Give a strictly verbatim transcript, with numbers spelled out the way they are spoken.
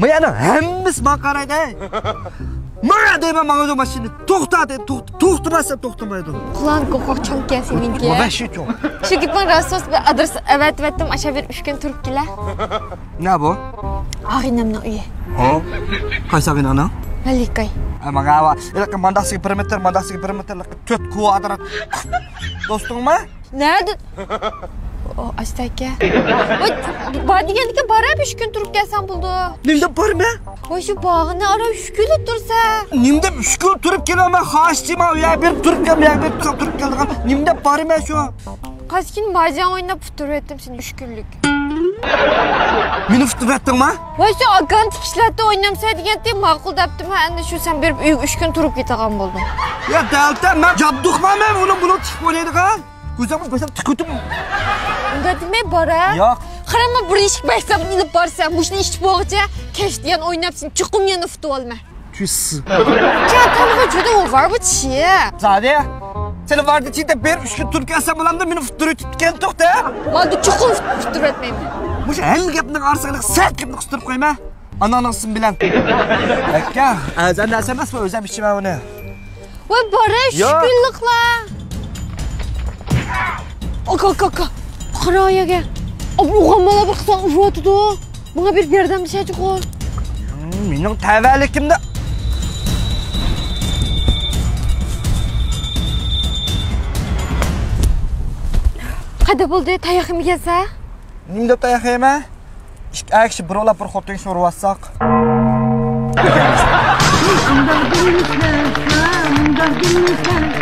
مايانىڭ ھەممىسى ماڭا قارايدۇ. ماڭا دەيمەن، ماڭىدۇ ماشىنا. توختا دەيدۇ، توختا، توختىماسا توختىمايدۇ. قۇلان قوقاق چوڭكەن سېنىڭكى. ۋەھشىي چوڭ. شۇ گېپىڭ راست بولسا، بىر ئادرېس ئەۋەتىۋەتتىم، ئاشا بېرىپ ئۈچ كۈن تۇرۇپ كېلە. نە بۇ؟ ئاغىنەمنىڭ ئۆيى. ھە؟ قايسى ئاغىنەڭنىڭ؟ مەلىكاي. ئە، ماڭا ۋا، ھېلىقى مانداقسىگە بىر مېتىر، مانداقسىگە بىر مېتىر، تۆت كۋادرات. دوستۇڭمۇ؟ نەدە؟ ئو، ئاستاكە. ۋاي، بار دېگەندىكىن بار، ئۈچ كۈن تۇرۇپ كەلسەڭ بولىدۇ. نېمىدەپ بارىمەن؟ ۋاي، شۇ باغنى ئارا ئۈچ كۈنلۈك تۇرسا. نېمىدەپ ئۈچ كۈن تۇرۇپ كېلەمەن؟ خاھىشچى، مانا ئۇ يەرگە بېرىپ تۇرۇپ كەل، بۇ يەرگە بېرىپ تۇرسام تۇرۇپ كەلىدىغان. نېمىدەپ بارىمەن شۇ؟ قاچكىن ماجان ئويناپ ئۇتتۇرۇۋەتتىم سېنى ئۈچ كۈنلۈك. مېنى ئۇتتۇرۇۋەتتىڭما؟ ۋاي، شۇ ئاكاڭ تىكىشلەردە ئوينامسەن دېگەنتى، ماقۇل دەپتىمەن، ئەمدى شۇ سەن بېرىپ ئۆيگە ئۈچ كۈن تۇرۇپ كېتىدىغان بولدۇڭ. يا دەلتە، مەن جابدۇقمەن مەن ئۇنىڭ بۇنىڭ تىكىپ ئوينايدىغان. كۆزۈڭنى بېسىپ تىكىۋېتىم. ئۇنداق دېمەي بار ھە. ياق. قارا، مەن بىر ئىشىك بايسام ئېلىپ بارسام، مۇشۇنى ئىچىپ بولغۇچە كەچتە يەنە ئويناپ سېنى چوقۇم يەنە ئۇتۇۋالىمەن. چۈس. چاتانغا جۈدە ئۇ ۋار بۇ چى. زادى. سېنى ۋاردى چى دەپ بېرىپ ئۈچ كۈن تۇرۇپ كەلسەم بولامدۇ، مېنى ئۇتتۇرۇپ كەتكەن توختا. ماندۇ چوقۇم ئۇتتۇرۇپ ئەتمەيمەن. مۇشۇ ھەممە گەپنىڭ ئارىسىغا سەت گەپنى قىستۇرۇپ قويما. ئاناڭنىڭ ئىسمى بىلەن. ئەكە، ئەزەن نەرسە ئەمەس بۇ، ئۆزۈم ئىچىمەن ئۇنى. ۋاي، بارە، يا. شۈكۈرلۈكلا. ئاكا، ئاكا، ئاكا. قارا يەگە. ئوغۇلمالا بىر قىسان ئۇرۇۋاتىدۇ. ماڭا بىر ياردەملىشەچۇقۇ. مېنىڭ تەۋەلىكىمدە. قەدە بولدى، تاياق يېمىگەنسە؟ نېمە دەپ تاياق يەيمەن؟ ئىككى ئەر كىشى بىر ئولاپ بىر خوتۇن كىشىنى ئۇرۇۋاتساق. ئۇنداق دېمىسەن، ئۇنداق دېمىسەن.